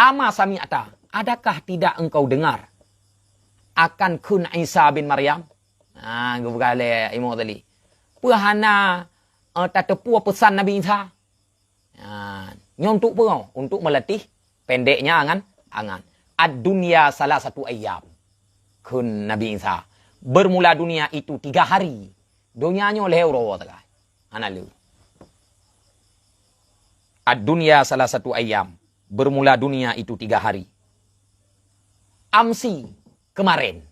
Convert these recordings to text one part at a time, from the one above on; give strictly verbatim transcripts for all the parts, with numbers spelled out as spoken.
"Ama sami'ta, adakah tidak engkau dengar akan kheun Isa bin Maryam?" Ha, geupeugah lé Imam Ghazali. Peue hana, eh, tateupeue peusan Nabi Isa? Ha, nyoe untuk peue? Untuk meulatih pendeknya angan, angan. "Ad-dunya salasatu ayyam," kheun Nabi Isa. "Bermula dunia itu tiga hari." Donya nyoe lhée uroe sagai. Hana lé. "Ad-dunya salasatu ayyam." Bermula dunia itu tiga hari. "Amsi," keumarin.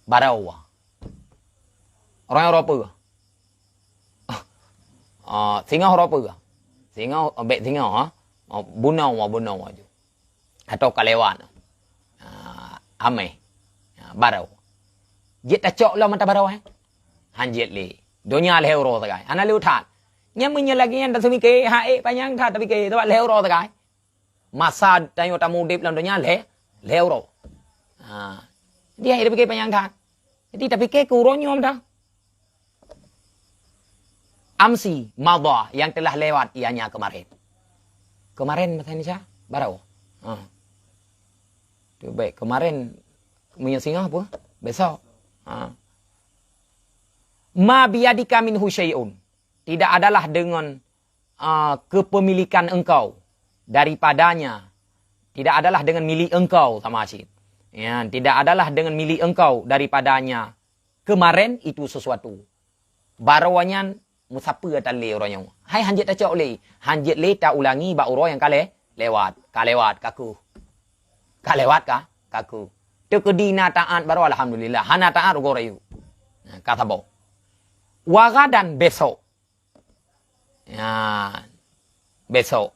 Baroe. Uroe nyoe uroe peue? Ah, singoh uroe peue? Singoh, bék singoh, ha? Oh, bunoe, bunoe aju. Atau ka lewat. Ah, amai. Ah, baroe. Jeuet tacok lom mata baroe, eh? Han jeuet lé. Donya lhée uroe sagai. Hana lé that. Nyan meunyoe lagée nyan taseumike, ha, ék panyang that tapike, sabab lhée uroe sagai. Masa tanyoe tameuudeb lam donya lhée, lhée uroe. Ha. Jadi, han tapike panyang that. Jadi, tapike keu uroe nyoe dah. "Amsi madha," yang telah lewat, ianya kemarin. Kemarin bahasa Indonesia, baroe. Ha. Tu baik, kemarin meunyoe singoh apa? Besok. Ha. "Ma biyadika minhu syai'un." Tidak adalah dengan, ah, kepemilikan engkau daripadanya. Tidak adalah dengan milik engkau sama cit. Ya, tidak adalah dengan milik engkau daripadanya kemarin itu sesuatu. Baroe nyan meusapeue tan lé uroe nyoe. Hai han jeuet tacok lé, han jeuet lé taulangi bak uroe nyang ka lé-, lewat. Ka lewat, ka kheueh. Ka lewat ka, ka kheueh. Teukeudi na taát baroe alhamdulillah, hana taát uroe rayeuk. Nah, ka saboh. Wa ghadan, besok. Ya, besok.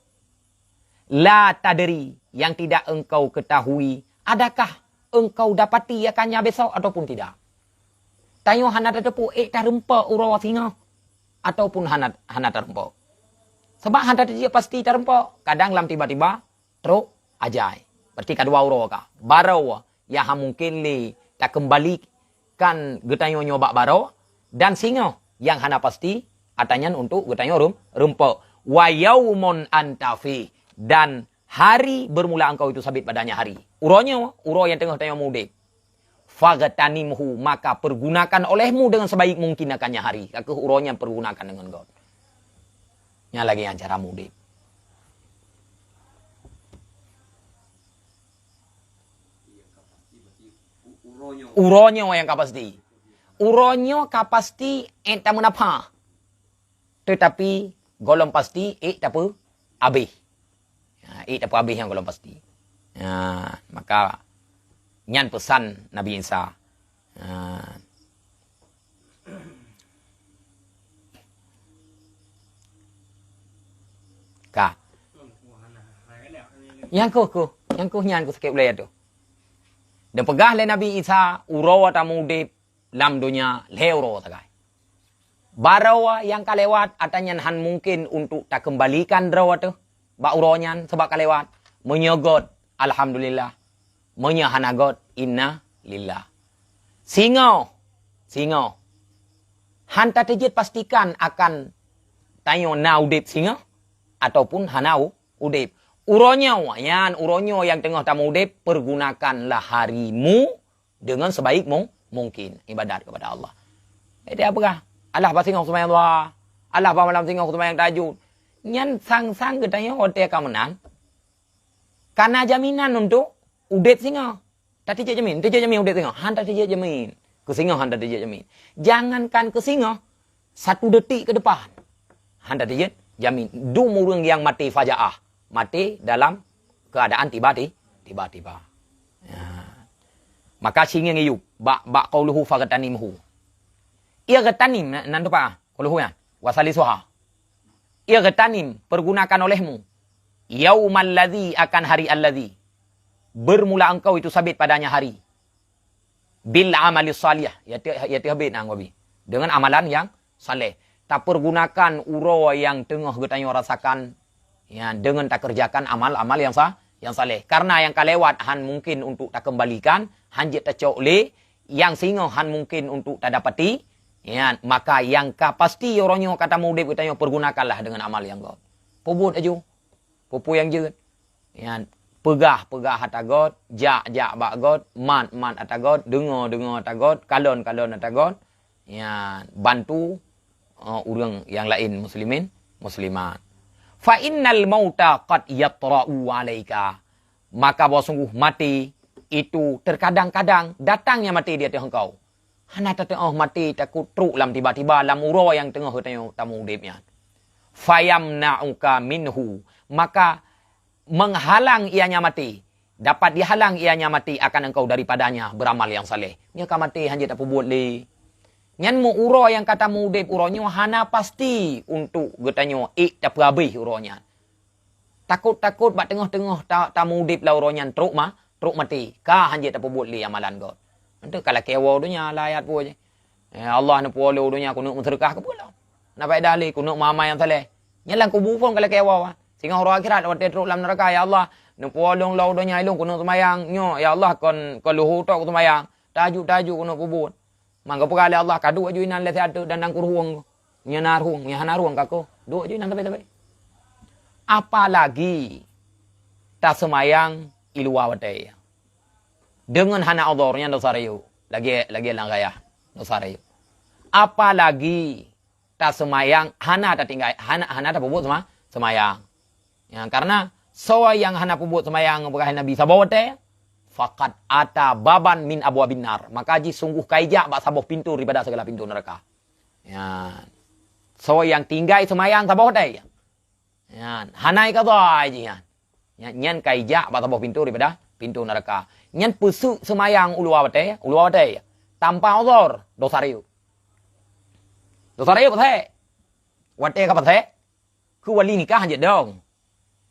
La tadri, yang tidak engkau ketahui, adakah engkau dapati akannya besok ataupun tidak. Tanyoe hana tateupeue ék tarumpok uroe singoh ataupun hana, hana tarumpok. Sebab hana tajeuet pasti tarumpok, kadang lam tiba-tiba trok ajai. Berarti ka dua uroe ka. Baroe nyang han mungken lé takeumbalikan geutanyoe nyoe bak baroe, dan singoh nyang hana pasti, ata nyan untuk geutanyoe rum-, rumpok. Wa yaumun anta fih, dan hari bermula engkau itu sabit padanya hari. Uroe nyoe, uroe nyang teungoh tanyoe meuudeb. Faghtanimhu, maka pergunakan olehmu dengan sebaik mungkin akannya hari. Ka kheueh uroe nyan pergunakan dengan göt. Nyan lagée nyan cara meuudeb. Uroe nyoe nyang ka pasti. Uroe nyoe ka pasti ék tameunapha. Teutapi gohlom pasti ék tapeuabéh. Ha, ék tapeuabéh nyang gohlom pasti. Ha, maka nyan peusan Nabi Isa. Ha. Ka. Nyang kheueh, kheueh. Nyang kheueh nyan kheueh sakét ulée tu. Dan peugah lé Nabi Isa, uroe tameuudeb lam donya lhée uroe sagai. Baroe nyang ka lewat, ata nyan han mungken untuk takeumbalikan droe teuh bak uroe nyan, sabab ka lewat. Meunyoe göt, alhamdulillah. Meunyoe hana göt, inna lillah. Singoh, singoh. Han tateujeuet pastikan akan tanyoe na udeb singoh ataupun hana u-, udeb. Uroe nyoe, nyan uroe nyoe nyang teungoh tameuudeb, pergunakanlah harimu dengan sebaik mung-, mungkin ibadat kepada Allah. Jadi, apa kah? Alah, bah singoh seumayang duha. Alah, bah malam singoh seumayang tahajud. Nyan sang-sang geutanyoe watée ka meunan. Kana jaminan untuk udeb singoh. Tateujeuet jamin, teujeuet jamin udeb singoh. Han tateujeuet jamin. Keu singoh han tateujeuet jamin. Jangankan keu singoh, satu detik ke depan. Han tateujeuet jamin. Dum ureuëng nyang maté fajaah. Maté dalam keadaan tiba-ti-, tiba-tiba. Ya. Maka singieng iyup bak, bak qauluhu faghtanimhu. Ightanim, na-, nan teupah, qauluhu nyan. Wa salisuha. Ightanim, pergunakan olehmu. Yaumal ladzi, akan hari alladzi. Bermula engkau itu sabit padanya hari. Bil amali salih, ya ti-, ya tihabit nang wabi. Dengan amalan yang saleh. Tapergunakan uroe nyang teungoh geutanyoe rasakan, ya, dengan takerjakan amal-amal yang sa-, yang saleh. Karena yang ka lewat han mungkin untuk takembalikan, han jeuet tacok lé, yang singoh han mungkin untuk tadapati, ya, maka yang ka pasti uroe nyoe ka tameuudeb geutanyoe pergunakanlah dengan amal yang göt. Peubuet aju, peue-peue nyang jeuet. Nyan, peugah-peugah ata göt, jak-jak bak göt, mat-mat ata göt, deungoe-deungoe ata göt, kalon-kalon ata göt. Nyan, bantu, eh, ureuëng nyang laén muslimin, muslimat. "Fa innal mauta qad yatra'u 'alaika." Maka bahwa sungguh maté itu terkadang-kadang datangnya maté di ateueh engkau. Hana tateuoh maté takot trok lam tiba-tiba lam uroe nyang teungoh geutanyoe tamu udeb nyan. "Fayamna'uka minhu." Maka menghalang ianya maté. Dapat dihalang ianya maté akan engkau daripadanya beramal yang saleh. Nyoe ka maté hanjeuet tapeubuet lé. Nyan meu uroe nyang ka tamu udeb uroe nyoe hana pasti untuk geutanyoe ék tapeuhabéh uroe nyan. Takot-takot bak teungoh-teungoh ta-, tamu udeb lam uroe nyan trok ma-, trok maté. Ka hanjeuet tapeubuet lé amalan göt. Enteuk ka lakée woe donya layat puih. Ya Allah, neupuwoe lôn donya keuneuk meuseudeukah keu peue lom. Na faedah lé keuneuk meuamal nyang saleh. Nyan lam kubu phon ka lakée woe. Singoh uroe akhirat watée trok lam neuraka, "Ya Allah, neupuwoe lôn lom donya ilôn keuneuk seumayang. Nyoe, ya Allah, kon, kon leuhô tok seumayang. Tahajud-tahajud keuneuk peubuet." Mangka peugah lé Allah, "Ka duek ju inan lé siat teuk dan nang kurhueng. Nyoe na rueng, nyoe hana rueng ka keuh. Duek ju inan sabe-sabe." Apalagi taseumayang i luwa watée. Deungon hana udhur nyan dosa rayeuk. Lagée, lagée lam gayah dosa rayeuk. Apalagi taseumayang hana tatinggai, hana, hana tapeubuet seuma-, seumayang. Ya, karena soe nyang hana peubuet seumayang peugah Nabi saboh watée, faqad ata baban min abwabin nar. Maka jih sungguh ka ijak bak saboh pintoe daripada segala pintoe neuraka. Ya. Soe nyang tinggai seumayang saboh watée, nyan hana iqadha jih nyan. Nyan, nyan ka ijak bak saboh pintoe daripada pintoe neuraka. Nyan peuseuk seumayang u luwa watée, u luwa watée. Tanpa udhur, dosa rayeuk. Dosa rayeuk pasék. Watée ka pasék, keu wali nikah hanjeuet dong.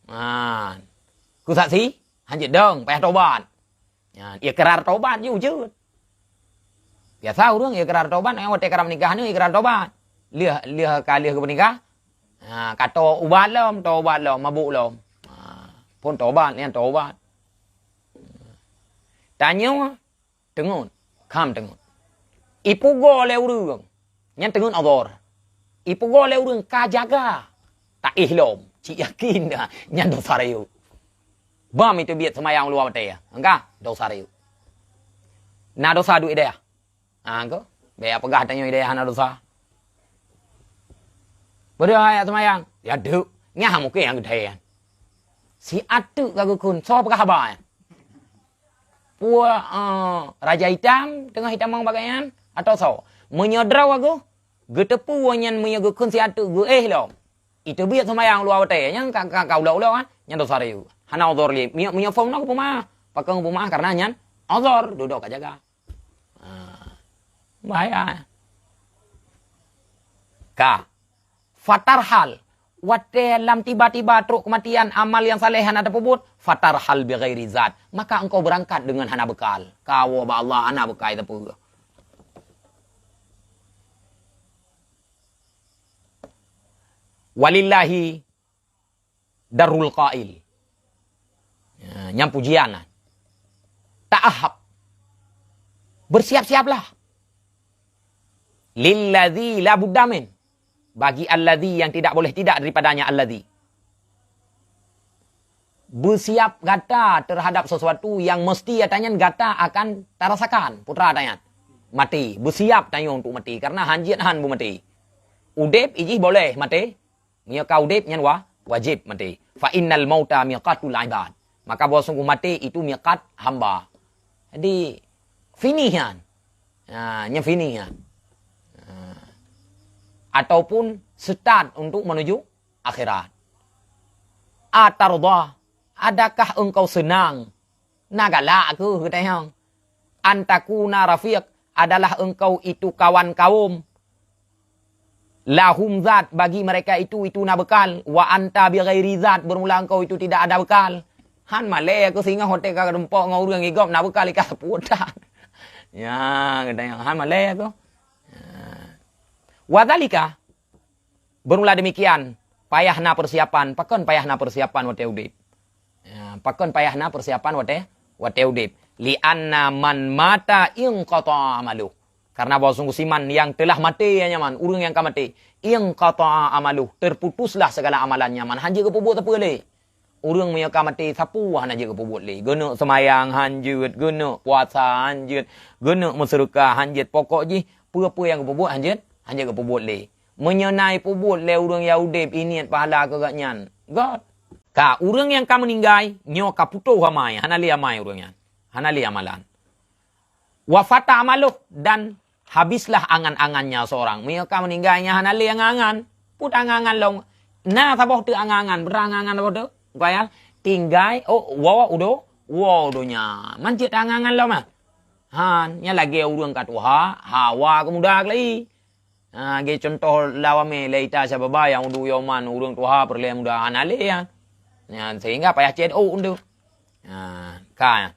Nyan. Keu saksi hanjeuet dong, payah tobat. Nyan, ikrar tobat ju jeuet. Biasa ureuëng ikrar tobat, eh, watée ka rab nikah nyoe ikrar tobat. Lheueh, lheueh ka lheueh geupeunikah. Ha, ka to ubat lom, to ubat lom, mabuk lom. Ha, phon tobat, nyan tobat. Tanyoe teungeut, kham teungeut. Ipugoe lé ureuëng, nyan teungeut udhur. Ipugoe lé ureuëng ka jaga, taéh lom, cit yakin dah, nyan dosa rayeuk. Bam iteubiet seumayang u luwa watée, engka dosa rayeuk. Na dosa duek ideh. Ha, ko. Bék peugah tanyoe ideh hana dosa. Padahai seumayang, ya deuk, nyang mungken nyang geuthée. Si ateuek ka geukheun, soe peugah haba nyan? Peue, eh, Raja Itam teungoh itamong bagai nyan? Atau soe? Meunyoe droe geuh, geuteupeue nyan meunyoe geukheun si ateuek geuéh lom. Iteubiet seumayang luwa watée, nyan ka, ka, ka ulok-ulok, ha? Nyan dosa rayeuk. Hana udhur lé. Meunyoe, meunyoe phon na geupeumaah, pakon geupeumaah karena nyan udhur, dudoe ka jaga. Ha. Bahaya. Ka. Fatarhal. Watée lam tiba-tiba trok keumatian, amal nyang saleh hana tapeubuet, fatarhal bighairi zad. Maka engkau beurangkat deungon hana beukal. Kawoe bak Allah hana beukal sapeue. Walillahi darrul qail. Ya, nyang pujian nyan. Ta'ahhab. Bersiap-siaplah. Lilladzi la budda min. Bagi alladzi yang tidak boleh tidak daripadanya alladzi. Beusiap gata terhadap sesuatu yang mesti gata nyan gata akan tarasakan, putra gata nyan. Maté, beusiap tanyoe untuk maté, karena hanjeuet han beumaté. Udeb ijih boleh maté, meunyoe ka udeb nyan wa-, wajéb maté. Fa innal mauta miqatul ibad. Maka bahwa sungguh maté itu miqat hamba. Jadi, finish nyan. Ha, nyan finish nyan. Ha. Ataupun start untuk menuju akhirat. Atarda, adakah engkau senang? Na galak keuh geutanyoe. Antakuna rafiq adalah engkau itu kawan kaum. Lahum zad, bagi mereka itu, itu na bekal. Wa anta bighairi zad, bermula engkau itu tidak ada bekal. Han malée keuh singoh watée ka geudumpok ngon ureuëng igop na bekal ika sapeue that. Ya, geutanyoe han malée keuh. Ya. Wa dzalika, bermula demikian, payah na persiapan. Pakon payah na persiapan watée udeb? Ya, pakon payah na persiapan watée, watée udeb? Li'anna man mata inqata'a amaluh. Karena bahwa sungguh siman yang telah maté, ya nyaman, ureuëng nyang ka maté, inqata'a amaluh, terputuslah segala amalan nyaman. Hanjeuet geupeubuet sapeue lé. Ureuëng meunyoe ka maté sapeue hana jeuet geupeubuet lé. Geuneuk seumayang han jeuet, geuneuk puasa han jeuet, geuneuk meuseudeukah han jeuet. Pokok jih peue-peue nyang geupeubuet han jeuet, han jeuet geupeubuet lé. Meunyoe na jipeubuet lé ureuëng nyang udeb, jiniet pahala keu gobnyan, göt. Ka ureuëng nyang ka meuninggai, nyoe ka putôh amai, hana lé amai ureuëng nyan. Hana lé amalan. Wa fata amaluh, dan habislah angan-angannya seorang. Meunyoe ka meuninggai nyan hana lé angan-angan. Put angan-angan lom. Na saboh teuk angan-angan, beurang angan-angan saboh teuk. Bukan ya? Tinggai, oh, woe u do-, woe u donya. Man cit angan-angan lom ah. Han, nyan lagée ureuëng ka tuha, hawa keu muda keulai. Ha, lagée cuntoh lawamé lé ita syababa nyang udu yoman ureuëng tuha peureulée muda hana lé nyan. Nyan sehingga payah cit oh untuk. Ha, ka.